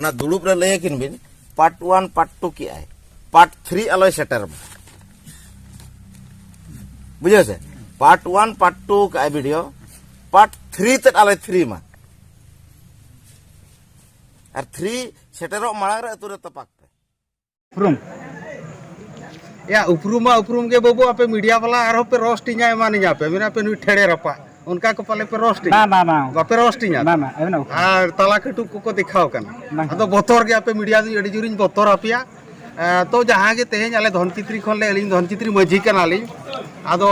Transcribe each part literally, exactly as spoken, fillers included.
ᱚᱱᱟ ᱫᱩᱲᱩᱵ ᱨᱮ ᱞᱟᱹᱭ ᱟᱹᱠᱤᱱ ᱵᱤᱱ, ᱯᱟᱨᱴ ᱳᱣᱟᱱ ᱯᱟᱨᱴ ᱴᱩ ᱠᱮᱜᱼᱟᱭ, ᱯᱟᱨᱴ ᱛᱷᱨᱤ ᱟᱞᱚᱭ ᱥᱮᱴᱮᱨ ᱢᱟ᱾ ᱵᱩᱡᱷᱟᱹᱣ ᱥᱮ? ᱯᱟᱨᱴ ᱳᱣᱟᱱ ᱯᱟᱨᱴ ᱴᱩ ᱠᱟᱜᱼᱟᱭ ᱵᱷᱤᱰᱤᱭᱳ, ᱯᱟᱨᱴ ᱛᱷᱨᱤ ᱛᱮᱫ ᱟᱞᱚᱭ ᱛᱷᱨᱤ ᱢᱟ᱾ ᱟᱨ ᱛᱷᱨᱤ ᱥᱮᱴᱮᱨᱚᱜ ᱢᱟᱲᱟᱝ ᱨᱮ ᱟᱹᱛᱩ ᱨᱮ ᱛᱚᱯᱟᱜ ᱯᱮ᱾ ᱩᱯᱨᱩᱢ᱾ ᱭᱟ, ᱩᱯᱨᱩᱢ ᱢᱟ ᱩᱯᱨᱩᱢ ᱜᱮ ᱵᱟᱹᱵᱩ, ᱟᱯᱮ ᱢᱤᱰᱤᱭᱟ ᱵᱟᱞᱟ ᱟᱨᱦᱚᱸ ᱯᱮ ᱨᱚᱥᱴᱤᱧᱟ, ᱮᱢᱟᱱᱤᱧᱟ ᱯᱮ, ᱢᱮᱱᱟ ᱯᱮ ᱱᱩᱭ ᱴᱷᱮᱲᱮ ᱨᱟᱯᱟᱜ, ᱚᱱᱠᱟ ᱠᱚ ᱯᱟᱞᱮ ᱯᱮ ᱨᱚᱥᱴᱤᱧᱟ᱾ ᱵᱟᱝ, ᱵᱟᱝ, ᱵᱟᱝ᱾ ᱵᱟᱯᱮ ᱨᱚᱥᱴᱤᱧᱟ᱾ ᱵᱟᱝ, ᱵᱟᱝ, ᱟᱵᱮᱱᱟᱜ ᱩᱯᱨᱩᱢ᱾ ᱟᱨ ᱛᱟᱞᱟ ᱠᱟᱹᱴᱩᱵ ᱠᱚᱠᱚ ᱫᱮᱠᱷᱟᱣ ᱠᱟᱱᱟ᱾ ᱵᱟᱝ᱾ ᱟᱫᱚ ᱵᱚᱛᱚᱨ ᱜᱮ ᱟᱯᱮ ᱢᱤᱰᱤᱭᱟ ᱫᱚ ᱟᱹᱰᱤ ᱡᱳᱨᱤᱧ ᱵᱚᱛᱚᱨ ᱟᱯᱮᱭᱟ᱾ ᱮ, ᱛᱚ ᱡᱟᱦᱟᱸ ᱜᱮ ᱛᱮᱦᱮᱧ ᱟᱞᱮ ᱫᱷᱚᱱᱪᱤᱛᱨᱤ ᱠᱷᱚᱱ ᱞᱮ, ᱟᱹᱞᱤᱧ ᱫᱷᱚᱱᱪᱤᱛᱨᱤ ᱢᱟᱹᱡᱷᱤ ᱠᱟᱱᱟᱞᱤᱧ᱾ ᱟᱫᱚ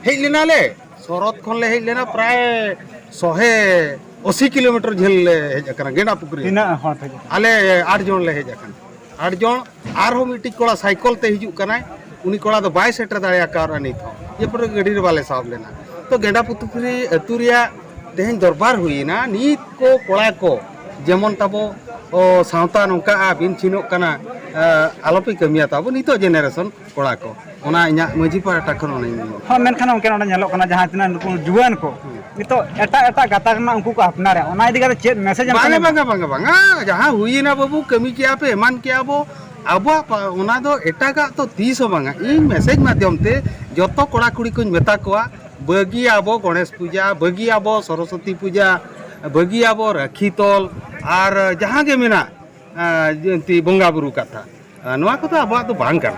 ᱦᱮᱡ ᱞᱮᱱᱟᱞᱮ, ᱥᱚᱨᱚᱛ ᱠᱷᱚᱱ ᱞᱮ ᱦᱮᱡ ᱞᱮᱱᱟ, ᱯᱨᱟᱭ ᱥᱚᱦᱮ ᱟᱥᱤ ᱠᱤᱞᱳᱢᱤᱴᱟᱨ ᱡᱷᱟᱹᱞ ᱞᱮ ᱦᱮᱡ ᱟᱠᱟᱱᱟ ᱜᱮᱸᱰᱟ ᱯᱩᱠᱷᱨᱤ᱾ ᱛᱤᱱᱟᱹᱜ ᱦᱚᱲ ᱯᱮ ᱦᱮᱡ ᱟᱠᱟᱱᱟ? ᱟᱞᱮ ᱟᱴ ᱡᱚᱱ ᱞᱮ ᱦᱮᱡ ᱟᱠᱟᱱᱟ᱾ ᱟᱴ ᱡᱚᱱ, ᱟᱨᱦᱚᱸ ᱢᱤᱫᱴᱤᱡ ᱠᱚᱲᱟ ᱥᱟᱭᱠᱚᱞ ᱛᱮ ᱦᱤᱡᱩᱜ ᱠᱟᱱᱟᱭ, ᱩᱱᱤ ᱠᱚᱲᱟ ᱫᱚ ᱵᱟᱭ ᱥᱮᱴᱮᱨ ᱫᱟᱲᱮ ᱟᱠᱟᱣᱫᱟ ᱱᱤᱛ ᱦᱚᱸ, ᱡᱮ ᱯᱚᱨᱮ ᱜᱟᱹᱰᱤ ᱨᱮ ᱵᱟᱞᱮ ᱥᱟᱵ ᱞᱮᱱᱟ᱾ ᱛᱚ ᱜᱮᱸᱰᱟ ᱯᱩᱠᱷᱨᱤ ᱟᱹᱛᱩ ᱨᱮᱭᱟᱜ ᱛᱮᱦᱮᱧ ᱫᱚᱨᱵᱟᱨ ᱦᱩᱭᱮᱱᱟ, ᱱᱤᱛ ᱠᱚ ᱠᱚᱲᱟ ᱠᱚ ᱡᱮᱢᱚᱱ ᱛᱟᱵᱚ, ᱚ, ᱥᱟᱶᱛᱟ ᱱᱚᱝᱠᱟᱜᱼᱟ, ᱵᱤᱱ ᱪᱷᱤᱱᱚᱜ ᱠᱟᱱᱟ, ᱮ, ᱟᱞᱚᱯᱮ ᱠᱟᱹᱢᱤᱭᱟ ᱛᱟᱵᱚ ᱱᱤᱛᱚᱜ ᱡᱮᱱᱟᱨᱮᱥᱚᱱ ᱠᱚᱲᱟ ᱠᱚ᱾ ᱚᱱᱟ ᱤᱧᱟᱹᱜ ᱢᱟᱹᱡᱷᱤ ᱯᱟᱦᱴᱟ ᱠᱷᱚᱱ ᱚᱱᱟᱧ ᱢᱮᱱᱟ᱾ ᱦᱚᱸ, ᱢᱮᱱᱠᱷᱟᱱ ᱜᱚᱢᱠᱮ, ᱱᱚᱰᱮ ᱧᱮᱞᱚᱜ ᱠᱟᱱᱟ, ᱡᱟᱦᱟᱸ ᱛᱤᱱᱟᱹᱜ ᱱᱩᱠᱩ ᱡᱩᱣᱟᱹᱱ ᱠᱚ ᱱᱤᱛᱚᱜ ᱮᱴᱟᱜ ᱮᱴᱟᱜ ᱜᱟᱛᱟᱠ ᱨᱮᱱᱟᱜ ᱩᱱᱠᱩ ᱠᱚ ᱟᱯᱱᱟᱨᱮᱫ, ᱚᱱᱟ ᱤᱫᱤ ᱠᱟᱛᱮ ᱪᱮᱫ ᱢᱮᱥᱮᱡᱽ ᱮᱢ ᱵᱟᱝᱟ ᱠᱟᱱᱟ? ᱵᱟᱝᱟ ᱵᱟᱝᱟ ᱵᱟᱝᱟ, ᱡᱟᱦᱟᱸ ᱦᱩᱭᱮᱱᱟ ᱵᱟᱹᱵᱩ, ᱠᱟᱹᱢᱤ ᱠᱮᱜᱼᱟ ᱯᱮ, ᱮᱢᱟᱱ ᱠᱮᱜᱼᱟ ᱵᱚ, ᱟᱵᱚᱣᱟᱜ ᱯᱟ-, ᱚᱱᱟ ᱫᱚ ᱮᱴᱟᱜᱟᱜ ᱛᱚ ᱛᱤᱥ ᱦᱚᱸ ᱵᱟᱝᱟ᱾ ᱤᱧ ᱢᱮᱥᱮᱡᱽ ᱢᱟᱫᱽᱫᱷᱚᱢ ᱛᱮ ᱡᱚᱛᱚ ᱠᱚᱲᱟ ᱠᱩᱲᱤ ᱠᱚᱧ ᱢᱮᱛᱟ ᱠᱚᱣᱟ, ᱵᱟᱹᱜᱤᱭᱟᱵᱚ ᱜᱚᱬᱮᱥ ᱯᱩᱡᱟ, ᱵᱟᱹᱜᱤᱭᱟᱵᱚ ᱥᱚᱨᱚᱥᱚᱛᱤ ᱯᱩᱡᱟ, ᱵᱟᱹᱜᱤᱭᱟᱵᱚ ᱨᱟᱹᱠᱷᱤ ᱛᱚᱞ, ᱟᱨ ᱡᱟᱦᱟᱸ ᱜᱮ ᱢᱮᱱᱟᱜ, ᱟᱸ, ᱡᱚᱭᱚᱱᱛᱤ ᱵᱚᱸᱜᱟ ᱵᱩᱨᱩ ᱠᱟᱛᱷᱟ, ᱟᱸ, ᱱᱚᱣᱟ ᱠᱚᱫᱚ ᱟᱵᱚᱣᱟᱜ ᱫᱚ ᱵᱟᱝ ᱠᱟᱱᱟ᱾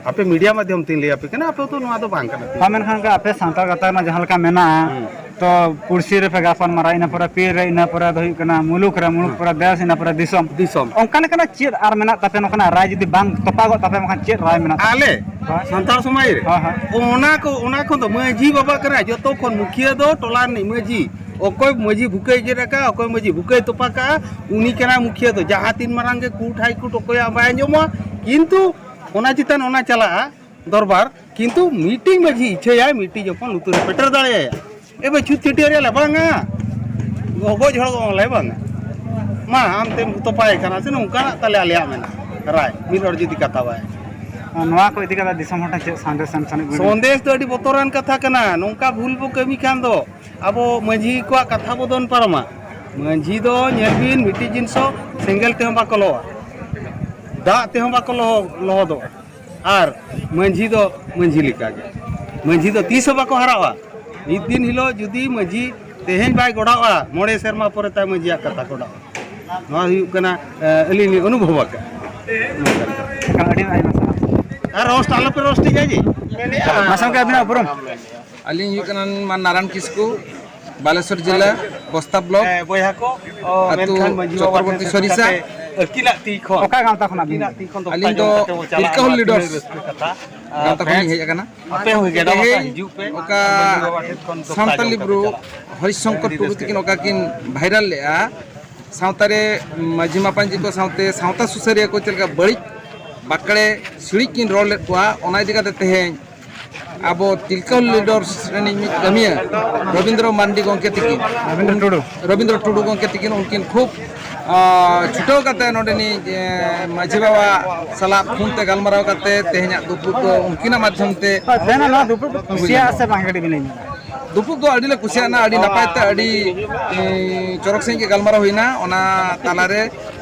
ᱟᱯᱮ ᱢᱤᱰᱤᱭᱟ ᱢᱟᱫᱽᱫᱷᱚᱢ ᱛᱤᱧ ᱞᱟᱹᱭ ᱟᱯᱮ ᱠᱟᱱᱟ, ᱟᱯᱮ ᱫᱚ ᱱᱚᱣᱟ ᱫᱚ ᱵᱟᱝ ᱠᱟᱱᱟ᱾ ᱦᱚᱸ, ᱢᱮᱱᱠᱷᱟᱱ ᱜᱚᱢᱠᱮ, ᱟᱯᱮ ᱥᱟᱱᱛᱟᱲ ᱜᱟᱛᱟᱠ ᱨᱮᱱᱟᱜ ᱡᱟᱦᱟᱸ ᱞᱮᱠᱟ ᱢᱮᱱᱟᱜᱼᱟ, ᱦᱩᱸ᱾ ᱛᱚ ᱯᱩᱲᱥᱤ ᱨᱮᱯᱮ ᱜᱟᱯᱟᱞ ᱢᱟᱨᱟᱣ, ᱤᱱᱟᱹ ᱯᱚᱨᱮ ᱯᱤᱲ ᱨᱮ, ᱤᱱᱟᱹ ᱯᱚᱨᱮ ᱫᱚ ᱦᱩᱭᱩᱜ ᱠᱟᱱᱟ ᱢᱩᱞᱩᱠ ᱨᱮ, ᱢᱩᱞᱩᱠ ᱦᱩᱸ᱾ ᱯᱚᱨᱮ ᱫᱮᱥ, ᱤᱱᱟᱹ ᱯᱚᱨᱮ ᱫᱤᱥᱚᱢ᱾ ᱫᱤᱥᱚᱢ᱾ ᱚᱱᱠᱟ ᱞᱮᱠᱟᱱᱟᱜ ᱪᱮᱫ ᱟᱨ ᱢᱮᱱᱟᱜ ᱛᱟᱯᱮ, ᱱᱚᱝᱠᱟᱱᱟᱜ ᱨᱟᱭ ᱡᱩᱫᱤ ᱵᱟᱝ ᱛᱚᱯᱟᱜᱚᱜ ᱛᱟᱯᱮ, ᱢᱮᱱᱠᱷᱟᱱ ᱪᱮᱫ ᱨᱟᱭ ᱢᱮᱱᱟᱜ ᱛᱟᱯᱮ? ᱟᱞᱮ ᱦᱳᱭ᱾ ᱥᱟᱱᱛᱟᱲ ᱥᱚᱢᱟᱡᱽ ᱨᱮ ᱦᱳᱭ, ᱦᱳᱭ᱾ ᱚᱱᱟ ᱠᱚ, ᱚᱱᱟ ᱠᱷᱚᱱ ᱫᱚ ᱢᱟᱹᱡᱷᱤ ᱵᱟᱵᱟ ᱠᱟᱱᱟᱭ ᱡᱚᱛᱚ ᱠᱷᱚᱱ ᱢᱩᱠᱷᱤᱭᱟᱹ ᱫᱚ, ᱴᱚᱞᱟ ᱨᱤᱱᱤᱡ ᱢᱟᱹᱡᱷᱤ᱾ ᱚᱠᱚᱭ ᱢᱟᱹᱡᱷᱤ ᱵᱷᱩᱠᱟᱹᱭ ᱜᱮᱫ ᱟᱠᱟᱫᱼᱟ, ᱚᱠᱚᱭ ᱢᱟᱹᱡᱷᱤ ᱵᱷᱩᱠᱟᱹᱭ ᱛᱚᱯᱟ ᱠᱟᱜᱼᱟ, ᱩᱱᱤ ᱠᱟᱱᱟᱭ ᱢᱩᱠᱷᱤᱭᱟᱹ ᱫᱚ᱾ ᱡᱟᱦᱟᱸ ᱛᱤᱱ ᱢᱟᱨᱟᱝ ᱜᱮ ᱠᱳᱨᱴ ᱦᱟᱭ ᱠᱳᱨᱴ ᱚᱠᱚᱭᱟᱜ ᱵᱟᱭ ᱟᱸᱡᱚᱢᱟ, ᱠᱤᱱᱛᱩ ᱚᱱᱟ ᱪᱮᱛᱟᱱ ᱚᱱᱟ ᱪᱟᱞᱟᱜᱼᱟ ᱫᱚᱨᱵᱟᱨ, ᱠᱤᱱᱛᱩ ᱢᱤᱫᱴᱤᱡ ᱢᱟᱹᱡᱷᱤ ᱤᱪᱪᱷᱟᱹᱭᱟᱭ, ᱢᱤᱫᱴᱤᱡ ᱦᱚᱯᱚᱱ ᱞᱩᱛᱩᱨ ᱨᱮ ᱯᱮᱴᱮᱨ ᱫᱟᱲᱮᱭᱟᱭᱟ᱾ ᱮ ᱵᱷᱟᱹᱭ, ᱪᱷᱩᱛ ᱪᱷᱟᱹᱴᱭᱟᱹᱨ ᱨᱮᱭᱟᱜ ᱞᱮ ᱵᱟᱝᱟ, ᱜᱚ-, ᱜᱚᱡ ᱦᱚᱲ ᱜᱚ ᱞᱮ ᱵᱟᱝᱟ᱾ ᱢᱟ, ᱟᱢ ᱛᱮᱢ ᱛᱚᱯᱟᱭ ᱠᱟᱱᱟ ᱥᱮ, ᱱᱚᱝᱠᱟᱱᱟᱜ ᱛᱟᱞᱮ ᱟᱞᱮᱭᱟᱜ ᱢᱮᱱᱟᱜᱼᱟ ᱨᱟᱭ, ᱢᱤᱫ ᱦᱚᱲ ᱡᱩᱫᱤ ᱠᱟᱛᱷᱟ ᱵᱟᱭ᱾ ᱱᱚᱣᱟ ᱠᱚ ᱤᱫᱤ ᱠᱟᱛᱮ ᱫᱤᱥᱚᱢ ᱦᱚᱲ ᱴᱷᱮᱱ ᱪᱮᱫ ᱥᱟᱸᱫᱮᱥ ᱮᱢ ᱥᱟᱱᱟᱭᱮᱫ ᱵᱚᱱᱟ? ᱥᱚᱱᱫᱮᱥ ᱫᱚ ᱟᱹᱰᱤ ᱵᱚᱛᱚᱨᱟᱱ ᱠᱟᱛᱷᱟ ᱠᱟᱱᱟ᱾ ᱱᱚᱝᱠᱟ ᱵᱷᱩᱞ ᱵᱚ ᱠᱟᱹᱢᱤ ᱠᱷᱟᱱ ᱫᱚ ᱟᱵᱚ ᱢᱟᱹᱡᱷᱤ ᱠᱚᱣᱟᱜ ᱠᱟᱛᱷᱟ ᱵᱚ ᱫᱚᱱ ᱯᱟᱨᱚᱢᱟ᱾ ᱢᱟᱹᱡᱷᱤ ᱫᱚ ᱧᱮᱞ ᱵᱤᱱ, ᱢᱤᱫᱴᱤᱡ ᱡᱤᱱᱤᱥ ᱦᱚᱸ ᱥᱮᱸᱜᱮᱞ ᱛᱮᱦᱚᱸ ᱵᱟᱠᱚ ᱞᱚᱦᱚᱫᱟ, ᱫᱟᱜ ᱛᱮᱦᱚᱸ ᱵᱟᱠᱚ ᱞᱚᱦᱚ- ᱞᱚᱦᱚᱫᱚᱜᱼᱟ᱾ ᱟᱨ ᱢᱟᱹᱡᱷᱤ ᱫᱚ ᱢᱟᱹᱡᱷᱤ ᱞᱮᱠᱟᱜᱮ, ᱢᱟᱹᱡᱷᱤ ᱫᱚ ᱛᱤᱥ ᱦᱚᱸ ᱵᱟᱠᱚ ᱦᱟᱨᱟᱜᱼᱟ᱾ ᱢᱤᱫ ᱫᱤᱱ ᱦᱤᱞᱳᱜ ᱡᱩᱫᱤ ᱢᱟᱹᱡᱷᱤ ᱛᱮᱦᱮᱧ ᱵᱟᱭ ᱜᱚᱲᱟᱣᱟ, ᱢᱚᱬᱮ ᱥᱮᱨᱢᱟ ᱯᱚᱨᱮ ᱛᱟᱭ ᱢᱟᱹᱡᱷᱤᱭᱟᱜ ᱠᱟᱛᱷᱟ ᱜᱚᱲᱟᱣᱟ᱾ ᱱᱚᱣᱟ ᱦᱩᱭᱩᱜ ᱠᱟᱱᱟ, ᱮ, ᱟᱹᱞᱤᱧ ᱞᱤᱧ ᱚᱱᱩᱵᱷᱚᱵ ᱟᱠᱟᱫᱼᱟ᱾ ᱟᱹᱰᱤ ᱟᱭᱢᱟ ᱥᱟᱨᱦᱟᱣ᱾ ᱟᱨ ᱨᱳᱥᱴ ᱟᱞᱚᱯᱮ ᱨᱳᱥᱴᱤᱧᱟ ᱡᱮ᱾ ᱢᱟᱥᱮ ᱜᱚᱢᱠᱮ, ᱟᱹᱵᱤᱱᱟᱜ ᱩᱯᱨᱩᱢ? ᱟᱹᱞᱤᱧ ᱦᱩᱭᱩᱜ ᱠᱟᱱᱟ ᱢᱟ ᱱᱟᱨᱟᱭᱚᱱ ᱠᱤᱥᱠᱩ, ᱵᱟᱞᱮᱥᱚᱨ ᱡᱤᱞᱟ, ᱵᱚᱥᱛᱟ ᱵᱞᱚᱠ, ᱦᱮᱸ, ᱵᱚᱭᱦᱟ ᱠᱚ, ᱚ, ᱟᱹᱛᱩ ᱢᱮᱱᱠᱷᱟᱱ ᱢᱟᱹᱡᱷᱤ ᱵᱟᱵᱟ ᱪᱚᱠᱨᱚᱵᱚᱨᱛᱤ ᱴᱷᱮᱱ ᱥᱮᱴᱮᱨ ᱥᱚᱨᱤᱥᱟ᱾ ᱠᱟᱛᱮ ᱟᱹᱠᱤᱱᱟᱜ ᱛᱤ ᱠᱷᱚᱱ, ᱚᱠᱟ ᱜᱟᱶᱛᱟ ᱠᱷᱚᱱᱟᱜ ᱵᱤᱱ? ᱟᱹᱠᱤᱱᱟᱜ ᱛᱤ ᱠᱷᱚᱱ ᱫᱚ ᱟᱹᱞᱤᱧ ᱫᱚ ᱛᱟᱭᱚᱢ ᱠᱟᱛᱮ ᱵᱚᱱ ᱪᱟᱞᱟᱜᱼᱟ, ᱛᱤᱞᱠᱟᱹ ᱦᱚᱞ ᱛᱤᱱᱟᱹᱜ ᱞᱤᱰᱟᱨᱥ ᱨᱟᱹᱥᱠᱟᱹ ᱠᱟᱛᱷᱟ᱾ ᱜᱟᱶᱛᱟ ᱠᱷᱚᱱ ᱞᱤᱧ ᱦᱮᱡ ᱟᱠᱟᱱᱟ᱾ ᱟᱯᱮ ᱦᱚᱸ ᱜᱮᱰᱮ ᱵᱟᱵᱟ ᱛᱮᱦᱮᱧ ᱦᱤᱡᱩᱜ ᱯᱮ, ᱚᱠᱟ ᱢᱟᱹᱡᱷᱤ ᱵᱟᱵᱟ ᱴᱷᱮᱱ ᱠᱷᱚᱱ ᱫᱚ ᱥᱟᱱᱛᱟᱞᱤ ᱛᱟᱭᱚᱢ ᱠᱟᱛᱮ ᱵᱨᱩ ᱪᱟᱞᱟᱜᱼᱟ᱾ ᱦᱚᱨᱤᱥ ᱥᱚᱝᱠᱚᱨ ᱟᱹᱰᱤ ᱴᱩᱰᱩ ᱨᱟᱹᱥᱠᱟᱹ ᱛᱤᱠᱤᱱ ᱠᱟᱛᱷᱟ᱾ ᱚᱠᱟ ᱠᱤᱱ ᱵᱷᱟᱭᱨᱟᱞ ᱞᱮᱜᱼᱟ, ᱥᱟᱶᱛᱟ ᱨᱮ ᱢᱟᱹᱡᱷᱤ ᱢᱟᱯᱟᱧᱡᱤ ᱠᱚ ᱥᱟᱶᱛᱮ ᱥᱟᱶᱛᱟ ᱥᱩᱥᱟᱹᱨᱤᱭᱟᱹ ᱠᱚ ᱪᱮᱫ ᱞᱮᱠᱟ ᱵᱟᱹᱲᱤᱡ ᱵᱟᱠᱲᱮ ᱥᱤᱲᱤᱡ ᱠᱤᱱ ᱨᱚᱲ ᱞᱮᱫ ᱠᱚᱣᱟ, ᱚᱱᱟ ᱤᱫᱤ ᱠᱟᱛᱮ ᱛᱮᱦᱮᱧ ᱟᱵᱚ ᱛᱤᱞᱠᱟᱹ ᱞᱤᱰᱟᱨᱥ ᱨᱤᱱᱤᱡ ᱢᱤᱫ ᱠᱟᱹᱢᱤᱭᱟᱹ ᱨᱚᱵᱤᱱᱫᱨᱚ ᱢᱟᱱᱰᱤ ᱜᱚᱢᱠᱮ ᱛᱤᱠᱤᱱ, ᱨᱚᱵᱤᱱᱫᱨᱚ ᱴᱩᱰᱩ᱾ ᱨᱚᱵᱤᱱᱫᱨᱚ ᱴᱩᱰᱩ ᱜᱚᱢᱠᱮ ᱛᱤᱠᱤᱱ ᱩᱱᱠᱤᱱ ᱠᱷᱩᱵ, ᱟ, ᱪᱷᱩᱴᱟᱹᱣ ᱠᱟᱛᱮ ᱱᱚᱰᱮᱱᱤᱡ, ᱮ, ᱢᱟᱹᱡᱷᱤ ᱵᱟᱵᱟ ᱥᱟᱞᱟᱜ ᱯᱷᱳᱱ ᱛᱮ ᱜᱟᱞᱢᱟᱨᱟᱣ ᱠᱟᱛᱮ ᱛᱮᱦᱮᱧᱟᱜ ᱫᱩᱯᱲᱩᱵ ᱫᱚ ᱩᱱᱠᱤᱱᱟᱜ ᱢᱟᱫᱽᱫᱷᱚᱢ ᱛᱮ ᱦᱳᱭ, ᱛᱮᱦᱮᱧᱟᱜ ᱱᱚᱣᱟ ᱫᱩᱯᱲᱩᱵ ᱫᱚ ᱦᱩᱭᱱᱟ᱾ ᱠᱩᱥᱤᱭᱟᱜᱼᱟ ᱥᱮ ᱵᱟᱝ, ᱠᱟᱹᱴᱤᱡ ᱵᱤᱱ ᱞᱟᱹᱭ ᱧᱚᱜᱟ? ᱫᱩᱯᱲᱩᱵ ᱫᱚ ᱟᱹᱰᱤ ᱞᱮ ᱠᱩᱥᱤᱭᱟᱜᱼᱟ, ᱟᱹᱰᱤ ᱱᱟᱯᱟᱭ ᱛᱮ, ᱟᱹᱰᱤ, ᱮ, ᱪᱚᱨᱚᱠ ᱥᱟᱺᱦᱤᱡ ᱜᱮ ᱜᱟᱞᱢᱟᱨᱟᱣ ᱦᱩᱭᱱᱟ᱾ ᱚᱱᱟ ᱛᱟᱞᱟᱨᱮ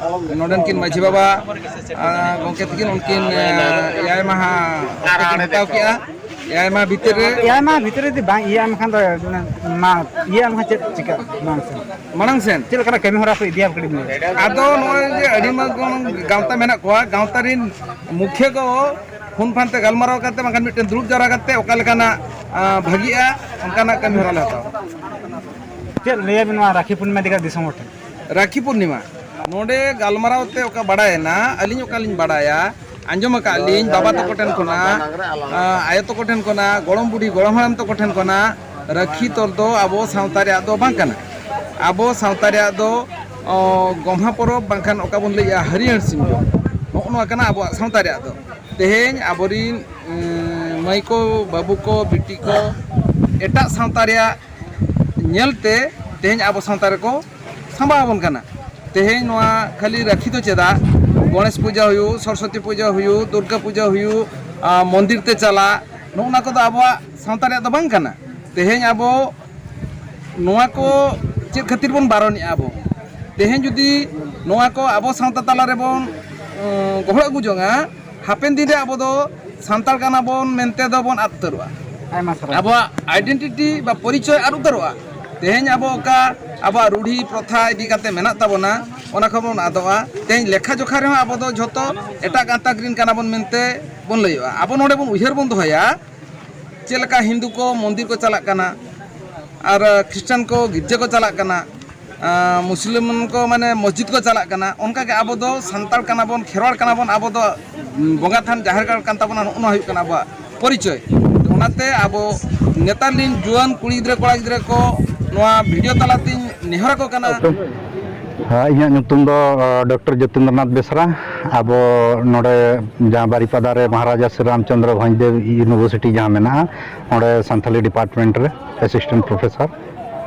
ᱱᱚᱰᱮᱱ ᱠᱤᱱ ᱢᱟᱹᱡᱷᱤ ᱵᱟᱵᱟ, ᱟ, ᱜᱚᱢᱠᱮ ᱛᱟᱹᱠᱤᱱ ᱩᱱᱠᱤᱱ, ᱟ, ᱮᱭᱟᱭ ᱢᱟᱦᱟ ᱚᱠᱛᱚ ᱠᱤᱱ ᱦᱟᱛᱟᱣ ᱠᱮᱜᱼᱟ᱾ ᱮᱭᱟᱭ ᱢᱟᱦᱟ ᱵᱷᱤᱛᱤᱨ ᱨᱮ ᱮᱭᱟᱭ ᱢᱟᱦᱟ ᱵᱷᱤᱛᱤᱨ ᱨᱮ ᱡᱩᱫᱤ ᱵᱟᱝ ᱤᱭᱟᱹᱜᱼᱟ, ᱮᱱᱠᱷᱟᱱ ᱫᱚ ᱢᱟ ᱤᱭᱟᱹᱜᱼᱟ, ᱮᱱᱠᱷᱟᱱ ᱪᱮᱫ ᱪᱤᱠᱟᱹᱜᱼᱟ ᱢᱟᱲᱟᱝ ᱥᱮᱱ? ᱢᱟᱲᱟᱝ ᱥᱮᱱ᱾ ᱪᱮᱫ ᱞᱮᱠᱟᱱᱟᱜ ᱠᱟᱹᱢᱤ ᱦᱚᱨᱟ ᱯᱮ ᱤᱫᱤᱭᱟ ᱠᱟᱹᱴᱤᱡ ᱵᱤᱱ ᱞᱟᱹᱭᱟ? ᱟᱫᱚ ᱱᱚᱜᱼᱚᱭ ᱡᱮ ᱟᱹᱰᱤ ᱢᱟᱨᱟᱝ ᱜᱟᱶᱛᱟ ᱢᱮᱱᱟᱜ ᱠᱚᱣᱟ, ᱜᱟᱶᱛᱟ ᱨᱤᱱ ᱢᱩᱠᱷᱤᱭᱟᱹ ᱠᱚ ᱯᱷᱳᱱ ᱯᱷᱟᱱ ᱛᱮ ᱜᱟᱞᱢᱟᱨᱟᱣ ᱠᱟᱛᱮ, ᱵᱟᱝᱠᱷᱟᱱ ᱢᱤᱫᱴᱮᱱ ᱫᱩᱲᱩᱵ ᱡᱟᱣᱨᱟ ᱠᱟᱛᱮ ᱚᱠᱟ ᱞᱮᱠᱟᱱᱟᱜ, ᱟ, ᱵᱷᱟᱹᱜᱤᱜᱼᱟ, ᱚᱱᱠᱟᱱᱟᱜ ᱠᱟᱹᱢᱤ ᱦᱚᱨᱟ ᱞᱮ ᱦᱟᱛᱟᱣᱟ᱾ ᱪᱮᱫ ᱞᱟᱹᱭᱟᱵᱤᱱ ᱱᱚᱣᱟ ᱨᱟᱠᱷᱤ ᱯᱩᱨᱱᱤᱢᱟ ᱤᱫᱤ ᱠᱟᱛᱮ ᱫᱤᱥᱚᱢ ᱦᱚᱲ ᱴᱷᱮᱱ? ᱨᱟᱠᱷᱤ ᱯᱩᱨᱱᱤᱢᱟ ᱱᱚᱰᱮ ᱜᱟᱞᱢᱟᱨᱟᱣ ᱛᱮ ᱚᱠᱟ ᱵᱟᱲᱟᱭᱮᱱᱟ, ᱟᱹᱞᱤᱧ ᱚᱠᱟᱞᱤᱧ ᱵᱟᱲᱟᱭᱟ, ᱟᱸᱡᱚᱢ ᱟᱠᱟᱫ ᱞᱤᱧ ᱵᱟᱵᱟ ᱛᱟᱠᱚ ᱴᱷᱮᱱ ᱠᱷᱚᱱᱟᱜ, ᱟ, ᱟᱭᱳ ᱛᱟᱠᱚ ᱴᱷᱮᱱ ᱠᱷᱚᱱᱟᱜ, ᱜᱚᱲᱚᱢ ᱵᱩᱰᱷᱤ ᱜᱚᱲᱚᱢ ᱦᱟᱲᱟᱢ ᱛᱟᱠᱚ ᱴᱷᱮᱱ ᱠᱷᱚᱱᱟᱜ, ᱨᱟᱹᱠᱷᱤ ᱛᱚᱞ ᱫᱚ ᱟᱵᱚ ᱥᱟᱶᱛᱟ ᱨᱮᱭᱟᱜ ᱫᱚ ᱵᱟᱝ ᱠᱟᱱᱟ᱾ ᱟᱵᱚ ᱥᱟᱶᱛᱟ ᱨᱮᱭᱟᱜ ᱫᱚ, ᱚ, ᱜᱚᱢᱦᱟ ᱯᱚᱨᱚᱵᱽ ᱵᱟᱝᱠᱷᱟᱱ ᱚᱠᱟ ᱵᱚᱱ ᱞᱟᱹᱭᱮᱜᱼᱟ ᱦᱟᱹᱨᱭᱟᱹᱲ ᱥᱤᱢ ᱡᱚᱢ, ᱱᱚᱜᱼᱚ ᱱᱚᱣᱟ ᱠᱟᱱᱟ ᱟᱵᱚᱣᱟᱜ ᱥᱟᱶᱛᱟ ᱨᱮᱭᱟᱜ ᱫᱚ᱾ ᱛᱮᱦᱮᱧ ᱟᱵᱚᱨᱤᱱ, ᱮᱸ, ᱢᱟᱹᱭ ᱠᱚ, ᱵᱟᱹᱵᱩ ᱠᱚ, ᱵᱤᱴᱤ ᱠᱚ ᱮᱴᱟᱜ ᱥᱟᱶᱛᱟ ᱨᱮᱭᱟᱜ ᱧᱮᱞᱛᱮ ᱛᱮᱦᱮᱧ ᱟᱵᱚ ᱥᱟᱶᱛᱟ ᱨᱮᱠᱚ ᱥᱟᱢᱵᱟᱣ ᱟᱵᱚᱱ ᱠᱟᱱᱟ᱾ ᱛᱮᱦᱮᱧ ᱱᱚᱣᱟ ᱠᱷᱟᱹᱞᱤ ᱨᱟᱹᱠᱷᱤ ᱫᱚ ᱪᱮᱫᱟᱜ, ᱜᱚᱬᱮᱥ ᱯᱩᱡᱟᱹ ᱦᱩᱭᱩᱜ, ᱥᱚᱨᱚᱥᱚᱛᱤ ᱯᱩᱡᱟᱹ ᱦᱩᱭᱩᱜ, ᱫᱩᱨᱜᱟ ᱯᱩᱡᱟᱹ ᱦᱩᱭᱩᱜ, ᱟ, ᱢᱚᱱᱫᱤᱨ ᱛᱮ ᱪᱟᱞᱟᱜ, ᱱᱚᱜᱼᱚ ᱱᱚᱣᱟ ᱠᱚᱫᱚ ᱟᱵᱚᱣᱟᱜ ᱥᱟᱶᱛᱟ ᱨᱮᱭᱟᱜ ᱫᱚ ᱵᱟᱝ ᱠᱟᱱᱟ᱾ ᱛᱮᱦᱮᱧ ᱟᱵᱚ ᱱᱚᱣᱟ ᱠᱚ ᱪᱮᱫ ᱠᱷᱟᱹᱛᱤᱨ ᱵᱚᱱ ᱵᱟᱨᱚᱱᱮᱜᱼᱟ ᱟᱵᱚ? ᱛᱮᱦᱮᱧ ᱡᱩᱫᱤ ᱱᱚᱣᱟ ᱠᱚ ᱟᱵᱚ ᱥᱟᱶᱛᱟ ᱛᱟᱞᱟ ᱨᱮᱵᱚᱱ ᱩᱸ, ᱜᱚᱦᱚᱲ ᱟᱹᱜᱩ ᱡᱚᱝᱟ, ᱦᱟᱯᱮᱱ ᱫᱤᱱ ᱨᱮ ᱟᱵᱚ ᱫᱚ ᱥᱟᱱᱛᱟᱲ ᱠᱟᱱᱟ ᱵᱚᱱ ᱢᱮᱱᱛᱮ ᱫᱚ ᱵᱚᱱ ᱟᱫ ᱩᱛᱟᱹᱨᱚᱜᱼᱟ᱾ ᱟᱭᱢᱟ ᱥᱟᱨᱦᱟᱣ᱾ ᱟᱵᱚᱣᱟᱜ ᱟᱭᱰᱮᱱᱴᱤᱴᱤ ᱵᱟ ᱯᱚᱨᱤᱪᱚᱭ ᱟᱫ ᱩᱛᱟᱹᱨᱚᱜᱼᱟ᱾ ᱛᱮᱦᱮᱧ ᱟᱵᱚ ᱚᱠᱟ ᱟᱵᱚᱣᱟᱜ ᱨᱩᱲᱦᱤ ᱯᱨᱚᱛᱷᱟ ᱤᱫᱤ ᱠᱟᱛᱮ ᱢᱮᱱᱟᱜ ᱛᱟᱵᱚᱱᱟ, ᱚᱱᱟ ᱠᱷᱚᱱ ᱵᱚᱱ ᱟᱫᱚᱜᱼᱟ᱾ ᱛᱮᱦᱮᱧ ᱞᱮᱠᱷᱟ ᱡᱚᱠᱷᱟ ᱨᱮᱦᱚᱸ ᱟᱵᱚ ᱫᱚ ᱡᱷᱚᱛᱚ ᱮᱴᱟᱜ ᱜᱟᱛᱟᱠ ᱨᱤᱱ ᱠᱟᱱᱟ ᱵᱚᱱ ᱢᱮᱱᱛᱮ ᱵᱚᱱ ᱞᱟᱹᱭᱚᱜᱼᱟ᱾ ᱟᱵᱚ ᱱᱚᱰᱮ ᱵᱚᱱ ᱩᱭᱦᱟᱹᱨ ᱵᱚᱱ ᱫᱚᱦᱚᱭᱟ, ᱪᱮᱫ ᱞᱮᱠᱟ ᱦᱤᱱᱫᱩ ᱠᱚ ᱢᱚᱱᱫᱤᱨ ᱠᱚ ᱪᱟᱞᱟᱜ ᱠᱟᱱᱟ ᱟᱨ ᱠᱷᱨᱤᱥᱴᱟᱱ ᱠᱚ ᱜᱤᱨᱡᱟᱹ ᱠᱚ ᱪᱟᱞᱟᱜ ᱠᱟᱱᱟ, ᱟᱨ ᱢᱩᱥᱞᱤᱢ ᱠᱚ ᱢᱟᱱᱮ ᱢᱚᱥᱡᱤᱫ ᱠᱚ ᱪᱟᱞᱟᱜ ᱠᱟᱱᱟ, ᱚᱱᱠᱟ ᱜᱮ ᱟᱵᱚ ᱫᱚ ᱥᱟᱱᱛᱟᱲ ᱠᱟᱱᱟ ᱵᱚᱱ, ᱠᱷᱮᱨᱣᱟᱲ ᱠᱟᱱᱟ ᱵᱚᱱ, ᱟᱵᱚ ᱫᱚ ᱵᱚᱸᱜᱟ ᱛᱷᱟᱱ ᱡᱟᱦᱮᱨ ᱜᱟᱲ ᱠᱟᱱ ᱛᱟᱵᱚᱱᱟ, ᱱᱚᱜᱼᱚ ᱱᱚᱣᱟ ᱦᱩᱭᱩᱜ ᱠᱟᱱᱟ ᱟᱵᱚᱣᱟᱜ ᱯᱚᱨᱤᱪᱚᱭ᱾ ᱚᱱᱟᱛᱮ ᱟᱵᱚ ᱱᱮᱛᱟᱨ ᱨᱤᱱ ᱡᱩᱣᱟᱹᱱ ᱠᱩᱲᱤ ᱜᱤᱫᱽᱨᱟᱹ ᱠᱚᱲᱟ ᱜᱤᱫᱽᱨᱟᱹ ᱠᱚ ᱱᱚᱣᱟ ᱵᱷᱤᱰᱤᱭᱳ ᱛᱟᱞᱟᱛᱤᱧ ᱱᱮᱦᱚᱨ ᱟᱠᱚ ᱠᱟᱱᱟ᱾ ᱦᱮᱸ, ᱤᱧᱟᱹᱜ ᱧᱩᱛᱩᱢ ᱫᱚ, ᱟᱸ, ᱰᱚᱠᱴᱚᱨ ᱡᱚᱛᱤᱱᱫᱨᱚᱱᱟᱛᱷ ᱵᱮᱥᱨᱟ᱾ ᱟᱵᱚ ᱱᱚᱰᱮ ᱡᱟᱦᱟᱸ ᱵᱟᱨᱤᱯᱟᱫᱟ ᱨᱮ ᱢᱚᱦᱟᱨᱟᱡᱟ ᱥᱨᱤ ᱨᱟᱢᱪᱚᱸᱫᱽᱨᱚ ᱵᱷᱚᱸᱡᱽᱫᱮᱵᱽ ᱤᱭᱩᱱᱤᱵᱷᱟᱨᱥᱤᱴᱤ ᱡᱟᱦᱟᱸ ᱢᱮᱱᱟᱜᱼᱟ, ᱚᱸᱰᱮ ᱥᱟᱱᱛᱷᱟᱞᱤ ᱰᱤᱯᱟᱨᱴᱢᱮᱱᱴ ᱨᱮ ᱮᱥᱤᱥᱴᱮᱱᱴ ᱯᱨᱚᱯᱷᱮᱥᱚᱨ᱾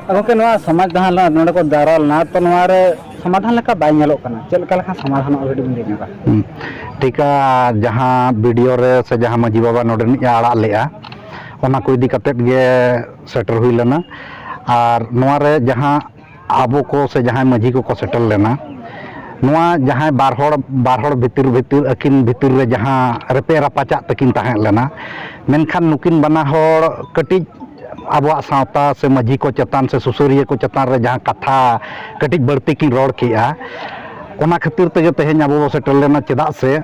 ᱜᱚᱢᱠᱮ, ᱱᱚᱣᱟ ᱥᱚᱢᱟᱡᱽ ᱡᱟᱦᱟᱸ ᱱᱚᱰᱮ ᱠᱚ ᱡᱟᱣᱨᱟ ᱞᱮᱱᱟ, ᱛᱚ ᱱᱚᱣᱟ ᱨᱮ ᱥᱚᱢᱟᱫᱷᱟᱱ ᱞᱮᱠᱟ ᱵᱟᱭ ᱧᱮᱞᱚᱜ ᱠᱟᱱᱟ᱾ ᱪᱮᱫ ᱞᱮᱠᱟ ᱞᱮᱠᱷᱟᱱ ᱥᱚᱢᱟᱫᱷᱟᱱᱚᱜᱼᱟ, ᱠᱟᱹᱴᱤᱡ ᱵᱤᱱ ᱞᱟᱹᱭ ᱧᱚᱜᱟ? ᱦᱩᱸ᱾ ᱴᱷᱤᱠᱟ, ᱡᱟᱦᱟᱸ ᱵᱤᱰᱤᱭᱳ ᱨᱮ ᱥᱮ ᱡᱟᱦᱟᱸ ᱢᱟᱹᱡᱷᱤ ᱵᱟᱵᱟ ᱱᱚᱰᱮᱱᱤᱡ ᱮ ᱟᱲᱟᱜ ᱞᱮᱜᱼᱟ, ᱚᱱᱟ ᱠᱚ ᱤᱫᱤ ᱠᱟᱛᱮᱫ ᱜᱮ ᱥᱮᱴᱮᱨ ᱦᱩᱭ ᱞᱮᱱᱟ᱾ ᱟᱨ ᱱᱚᱣᱟ ᱨᱮ ᱡᱟᱦᱟᱸ ᱟᱵᱚ ᱠᱚ ᱥᱮ ᱡᱟᱦᱟᱸᱭ ᱢᱟᱹᱡᱷᱤ ᱠᱚᱠᱚ ᱥᱮᱴᱮᱨ ᱞᱮᱱᱟ, ᱱᱚᱣᱟ ᱡᱟᱦᱟᱸᱭ ᱵᱟᱨ ᱦᱚᱲ, ᱵᱟᱨ ᱦᱚᱲ ᱵᱷᱤᱛᱤᱨ, ᱵᱷᱤᱛᱤᱨ, ᱟᱹᱠᱤᱱ ᱵᱷᱤᱛᱤᱨ ᱨᱮ ᱡᱟᱦᱟᱸ ᱨᱮᱯᱮ ᱨᱟᱯᱟᱪᱟᱜ ᱛᱟᱹᱠᱤᱱ ᱛᱟᱦᱮᱸ ᱞᱮᱱᱟ, ᱢᱮᱱᱠᱷᱟᱱ ᱱᱩᱠᱤᱱ ᱵᱟᱱᱟ ᱦᱚᱲ ᱠᱟᱹᱴᱤᱡ ᱟᱵᱚᱣᱟᱜ ᱥᱟᱶᱛᱟ ᱥᱮ ᱢᱟᱹᱡᱷᱤ ᱠᱚ ᱪᱮᱛᱟᱱ ᱥᱮ ᱥᱩᱥᱟᱹᱨᱤᱭᱟᱹ ᱠᱚ ᱪᱮᱛᱟᱱ ᱨᱮ ᱡᱟᱦᱟᱸ ᱠᱟᱛᱷᱟ ᱠᱟᱹᱴᱤᱡ ᱵᱟᱹᱲᱛᱤ ᱠᱤᱱ ᱨᱚᱲ ᱠᱮᱜᱼᱟ, ᱚᱱᱟ ᱠᱷᱟᱹᱛᱤᱨ ᱛᱮᱜᱮ ᱛᱮᱦᱮᱧ ᱟᱵᱚ ᱵᱚ ᱥᱮᱴᱮᱨ ᱞᱮᱱᱟ᱾ ᱪᱮᱫᱟᱜ ᱥᱮ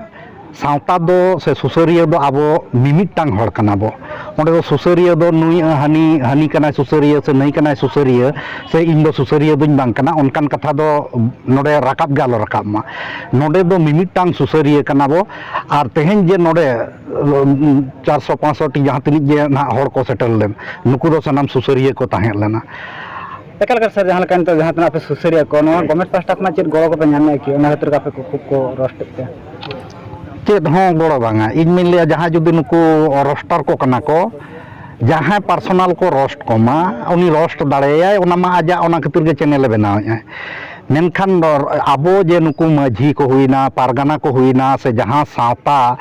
ᱥᱟᱶᱛᱟ ᱫᱚ ᱥᱮ ᱥᱩᱥᱟᱹᱨᱤᱭᱟᱹ ᱫᱚ ᱟᱵᱚ ᱢᱤᱢᱤᱫᱴᱟᱝ ᱦᱚᱲ ᱠᱟᱱᱟ ᱵᱚ᱾ ᱚᱸᱰᱮ ᱫᱚ ᱥᱩᱥᱟᱹᱨᱤᱭᱟᱹ ᱫᱚ ᱱᱩᱭ, ᱦᱟᱹᱱᱤ, ᱦᱟᱹᱱᱤ ᱠᱟᱱᱟᱭ ᱥᱩᱥᱟᱹᱨᱤᱭᱟᱹ ᱥᱮ ᱱᱟᱹᱭ ᱠᱟᱱᱟᱭ ᱥᱩᱥᱟᱹᱨᱤᱭᱟᱹ ᱥᱮ ᱤᱧ ᱫᱚ ᱥᱩᱥᱟᱹᱨᱤᱭᱟᱹ ᱫᱚᱧ ᱵᱟᱝ ᱠᱟᱱᱟ, ᱚᱱᱠᱟᱱ ᱠᱟᱛᱷᱟ ᱫᱚ ᱱᱚᱰᱮ ᱨᱟᱠᱟᱵ ᱜᱮ ᱟᱞᱚ ᱨᱟᱠᱟᱵ ᱢᱟ᱾ ᱱᱚᱰᱮ ᱫᱚ ᱢᱤᱢᱤᱫᱴᱟᱝ ᱥᱩᱥᱟᱹᱨᱤᱭᱟᱹ ᱠᱟᱱᱟ ᱵᱚ᱾ ᱟᱨ ᱛᱮᱦᱮᱧ ᱡᱮ ᱱᱚᱰᱮ, ᱩᱢ, ᱪᱟᱨᱥᱚ ᱯᱟᱸᱪᱥᱚ ᱴᱤ ᱡᱟᱦᱟᱸ ᱛᱤᱱᱟᱹᱜ ᱜᱮ ᱱᱟᱦᱟᱜ ᱦᱚᱲ ᱠᱚ ᱥᱮᱴᱮᱨ ᱞᱮᱱ, ᱱᱩᱠᱩ ᱫᱚ ᱥᱟᱱᱟᱢ ᱥᱩᱥᱟᱹᱨᱤᱭᱟᱹ ᱠᱚ ᱛᱟᱦᱮᱸ ᱞᱮᱱᱟ᱾ ᱮᱠᱟᱞ ᱮᱠᱟᱞ ᱥᱟᱨ, ᱡᱟᱦᱟᱸ ᱞᱮᱠᱟ ᱱᱤᱛᱚᱜ ᱡᱟᱦᱟᱸ ᱛᱤᱱᱟᱹᱜ ᱟᱯᱮ ᱥᱩᱥᱟᱹᱨᱤᱭᱟᱹ ᱠᱚ, ᱱᱚᱣᱟ ᱜᱚᱵᱷᱢᱮᱱᱴ ᱯᱟᱦᱴᱟ ᱠᱷᱚᱱᱟᱜ ᱪᱮᱫ ᱜᱚᱲᱚ ᱠᱚᱯᱮ ᱧᱟᱢᱮᱫᱼᱟ ᱠᱤ? ᱚᱱᱟ ᱠᱷᱟᱹᱛᱤᱨ ᱜᱮ ᱟᱯᱮ ᱠᱚ ᱠᱷᱩᱵ ᱠᱚ ᱨᱳᱥᱴ ᱮᱫ ᱯᱮᱭᱟ? ᱪᱮᱫ ᱦᱚᱸ ᱜᱚᱲᱚ ᱵᱟᱝᱟ᱾ ᱤᱧ ᱢᱮᱱ ᱞᱮᱜᱼᱟ, ᱡᱟᱦᱟᱸᱭ ᱡᱩᱫᱤ ᱱᱩᱠᱩ ᱨᱳᱥᱴᱟᱨ ᱠᱚ ᱠᱟᱱᱟ ᱠᱚ, ᱡᱟᱦᱟᱸᱭ ᱯᱟᱨᱥᱚᱱᱟᱞ ᱠᱚ ᱨᱳᱥᱴ ᱠᱚᱢᱟ, ᱩᱱᱤ ᱨᱳᱥᱴ ᱫᱟᱲᱮᱭᱟᱭᱟᱭ, ᱚᱱᱟ ᱢᱟ ᱟᱡᱟᱜ, ᱚᱱᱟ ᱠᱷᱟᱹᱛᱤᱨ ᱜᱮ ᱪᱮᱱᱮᱞᱮ ᱵᱮᱱᱟᱣᱮᱫᱼᱟ᱾ ᱢᱮᱱᱠᱷᱟᱱ ᱫᱚ ᱟᱵᱚ ᱡᱮ ᱱᱩᱠᱩ ᱢᱟᱹᱡᱷᱤ ᱠᱚ ᱦᱩᱭᱱᱟ, ᱯᱟᱨᱜᱟᱱᱟ ᱠᱚ ᱦᱩᱭᱱᱟ, ᱥᱮ ᱡᱟᱦᱟᱸ ᱥᱟᱶᱛᱟ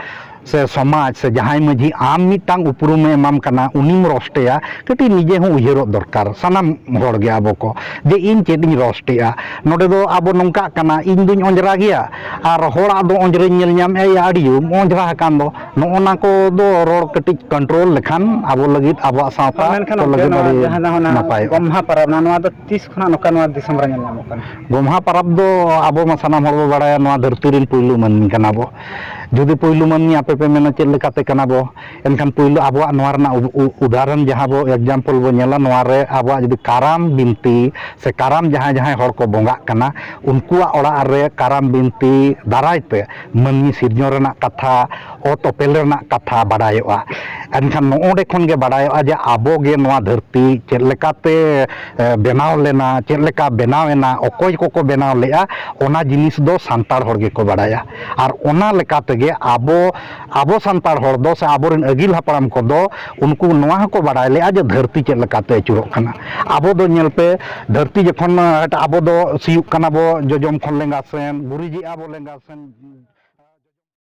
ᱥᱮ ᱥᱚᱢᱟᱡᱽ ᱥᱮ ᱡᱟᱦᱟᱸᱭ ᱢᱟᱺᱡᱷᱤ ᱟᱢ ᱢᱤᱫᱴᱟᱝ ᱩᱯᱨᱩᱢᱮ ᱮᱢᱟᱢ ᱠᱟᱱᱟ, ᱩᱱᱤᱢ ᱨᱳᱥᱴᱮᱭᱟ, ᱠᱟᱹᱴᱤᱡ ᱱᱤᱡᱮ ᱦᱚᱸ ᱩᱭᱦᱟᱹᱨᱚᱜ ᱫᱚᱨᱠᱟᱨ ᱥᱟᱱᱟᱢ ᱦᱚᱲ ᱜᱮ ᱟᱵᱚ ᱠᱚ, ᱡᱮ ᱤᱧ ᱪᱮᱫ ᱤᱧ ᱨᱳᱥᱴᱮᱜᱼᱟ᱾ ᱱᱚᱰᱮ ᱫᱚ ᱟᱵᱚ ᱱᱚᱝᱠᱟᱜ ᱠᱟᱱᱟ, ᱤᱧ ᱫᱩᱧ ᱚᱸᱡᱽᱨᱟ ᱜᱮᱭᱟ ᱟᱨ ᱦᱚᱲᱟᱜ ᱫᱚ ᱚᱸᱡᱽᱨᱟᱧ ᱧᱮᱞ ᱧᱟᱢᱮᱫᱼᱟ, ᱭᱟ ᱟᱹᱰᱤ ᱚᱸᱡᱽᱨᱟ ᱟᱠᱟᱱ ᱫᱚ᱾ ᱱᱚᱜᱼᱚ ᱱᱟ ᱠᱚ ᱫᱚ ᱨᱚᱲ ᱠᱟᱹᱴᱤᱡ ᱠᱚᱱᱴᱨᱳᱞ ᱞᱮᱠᱷᱟᱱ ᱟᱵᱚ ᱞᱟᱹᱜᱤᱫ, ᱟᱵᱚᱣᱟᱜ ᱥᱟᱶᱛᱟ ᱢᱮᱱᱠᱷᱟᱱ ᱠᱚ ᱜᱚᱢᱠᱮ, ᱞᱟᱹᱜᱤᱫ ᱱᱚᱣᱟ ᱟᱹᱰᱤ ᱡᱟᱦᱟᱸ ᱫᱚ ᱚᱱᱟ ᱱᱟᱯᱟᱭᱚᱜᱼᱟ᱾ ᱜᱚᱢᱦᱟ ᱯᱟᱨᱟᱵᱽ, ᱱᱚᱣᱟ ᱫᱚ ᱛᱤᱥ ᱠᱷᱚᱱᱟᱜ ᱱᱚᱝᱠᱟ ᱱᱚᱣᱟ ᱫᱤᱥᱚᱢ ᱨᱮ ᱧᱮᱞ ᱧᱟᱢᱚᱜ ᱠᱟᱱᱟ? ᱜᱚᱢᱦᱟ ᱯᱟᱨᱟᱵᱽ ᱫᱚ ᱟᱵᱚ ᱢᱟ ᱥᱟᱱᱟᱢ ᱦᱚᱲ ᱵᱚ ᱵᱟᱲᱟᱭᱟ, ᱱᱚᱣᱟ ᱫᱷᱟᱹᱨᱛᱤ ᱨᱮᱱ ᱯᱩᱭᱞᱩ ᱢᱟᱹᱱᱢᱤ ᱠᱟᱱᱟ ᱵᱚ᱾ ᱡᱩᱫᱤ ᱯᱩᱭᱞᱩ ᱢᱟᱹᱱᱢᱤ ᱟᱯᱮ ᱯᱮ ᱢᱮᱱᱟ ᱪᱮᱫ ᱞᱮᱠᱟᱛᱮ ᱠᱟᱱᱟ ᱵᱚ, ᱮᱱᱠᱷᱟᱱ ᱯᱩᱭᱞᱩ ᱟᱵᱚᱣᱟᱜ ᱱᱚᱣᱟ ᱨᱮᱱᱟᱜ ᱩ-, ᱩ-, ᱩᱫᱟᱦᱚᱨᱚᱱ ᱡᱟᱦᱟᱸ ᱵᱚ example ᱵᱚ ᱧᱮᱞᱟ, ᱱᱚᱣᱟ ᱨᱮ ᱟᱵᱚᱣᱟᱜ ᱡᱩᱫᱤ ᱠᱟᱨᱟᱢ ᱵᱤᱱᱛᱤ ᱥᱮ ᱠᱟᱨᱟᱢ ᱡᱟᱦᱟᱸᱭ ᱡᱟᱦᱟᱸᱭ ᱦᱚᱲ ᱠᱚ ᱵᱚᱸᱜᱟᱜ ᱠᱟᱱᱟ, ᱩᱱᱠᱩᱣᱟᱜ ᱚᱲᱟᱜ ᱨᱮ ᱠᱟᱨᱟᱢ ᱵᱤᱱᱛᱤ ᱫᱟᱨᱟᱭ ᱛᱮ ᱢᱟᱹᱱᱢᱤ ᱥᱤᱨᱡᱚᱱ ᱨᱮᱱᱟᱜ ᱠᱟᱛᱷᱟ, ᱚᱛ ᱚᱯᱮᱞ ᱨᱮᱱᱟᱜ ᱠᱟᱛᱷᱟ ᱵᱟᱰᱟᱭᱚᱜᱼᱟ᱾ ᱮᱱᱠᱷᱟᱱ ᱱᱚᱜᱼᱚᱸᱰᱮ ᱠᱷᱚᱱ ᱜᱮ ᱵᱟᱰᱟᱭᱚᱜᱼᱟ ᱡᱮ ᱟᱵᱚ ᱜᱮ ᱱᱚᱣᱟ ᱫᱷᱟᱹᱨᱛᱤ ᱪᱮᱫ ᱞᱮᱠᱟᱛᱮ, ᱮ, ᱵᱮᱱᱟᱣ ᱞᱮᱱᱟ, ᱪᱮᱫ ᱞᱮᱠᱟ ᱵᱮᱱᱟᱣ ᱮᱱᱟ, ᱚᱠᱚᱭ ᱠᱚᱠᱚ ᱵᱮᱱᱟᱣ ᱞᱮᱜᱼᱟ, ᱚᱱᱟ ᱡᱤᱱᱤᱥ ᱫᱚ ᱥᱟᱱᱛᱟᱲ ᱦᱚᱲ ᱜᱮᱠᱚ ᱵᱟᱰᱟᱭᱟ᱾ ᱟᱨ ᱚᱱᱟ ᱞᱮᱠᱟ ᱛᱮᱜᱮ ᱟᱵᱚ, ᱟᱵᱚ ᱥᱟᱱᱛᱟᱲ ᱦᱚᱲ ᱫᱚ ᱥᱮ ᱟᱵᱚᱨᱮᱱ ᱟᱹᱜᱤᱞ ᱦᱟᱯᱲᱟᱢ ᱠᱚᱫᱚ ᱩᱱᱠᱩ ᱱᱚᱣᱟ ᱦᱚᱸᱠᱚ ᱵᱟᱰᱟᱭ ᱞᱮᱜᱼᱟ ᱡᱮ ᱫᱷᱟᱹᱨᱛᱤ ᱪᱮᱫ ᱞᱮᱠᱟᱛᱮ ᱟᱹᱪᱩᱨᱚᱜ ᱠᱟᱱᱟ᱾ ᱟᱵᱚ ᱫᱚ ᱧᱮᱞ ᱯᱮ, ᱫᱷᱟᱹᱨᱛᱤ ᱡᱚᱠᱷᱚᱱ, ᱮ, ᱟᱵᱚ ᱫᱚ ᱥᱤᱭᱳᱜ ᱠᱟᱱᱟ ᱵᱚ ᱡᱚᱡᱚᱢ ᱠᱷᱚᱱ ᱞᱮᱸᱜᱟ ᱥᱮᱱ, ᱜᱩᱨᱤᱡᱮᱜᱼᱟ ᱵᱚ ᱞᱮᱸᱜᱟ ᱥᱮᱱ,